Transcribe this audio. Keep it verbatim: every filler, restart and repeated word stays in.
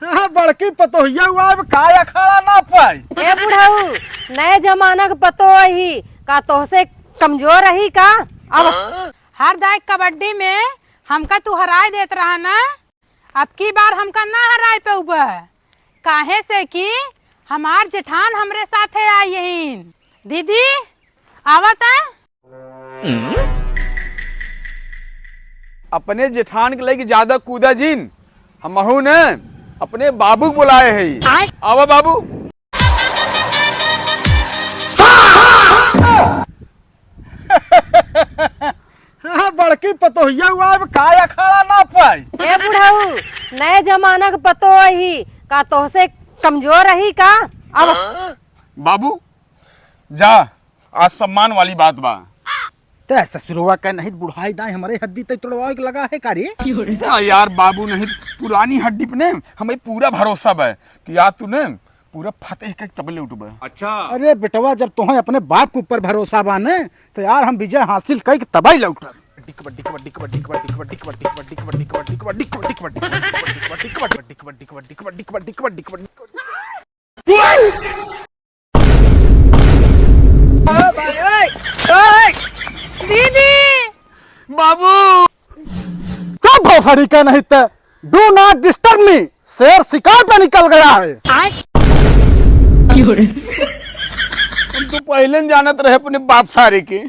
हाँ, बड़की पतोहिया हुआ, अब का अखाड़ा ना पाई? ए बुढ़ऊ, नए जमाना के पतोह ही का, तोहसे कमजोर रही का? अब हर दाई कबड्डी में हमका तू हराए देत रहा ना, अब की बार हमका ना हराए पउबा, काहे से कि हमार जेठान हमरे साथे आई हीन। दीदी, आवत है? अपने जेठान के लइके ज्यादा कूदा जिन, हमहू ने अपने बाबू के बुलाए है। आय। आवा बाबू। हाँ, बड़की पतोहिया हुआ, अब का अखाड़ा ना पाई? ए बुढ़ऊ, नए जमाना के पतोह ही का, तोहसे कमजोर रही का? अब बाबू, जा, आज सम्मान वाली बात बा। ते ससुरवा का नहीं बुढ़ाई दाई हमरे हड्डी तक तोड़वावे के लगा है का रे? जा यार बाबू, नहीं पुरानी हड्डी पे ने हमें पूरा भरोसा बा कि आज तू ने पूरा फतेह के तबले उठबा। अच्छा। अरे बेटवा, जब तुम्हें अपने बाप के ऊपर भरोसा बा ने, तो यार हम विजय हासिल कई के तबाही लौटब। दीदी! बाबू! चुप भोसड़ी के, नहीं तो do not disturb me, शेर शिकार पे निकल गया है। हम तो पहले न जानत रहे अपने बाप सारे के।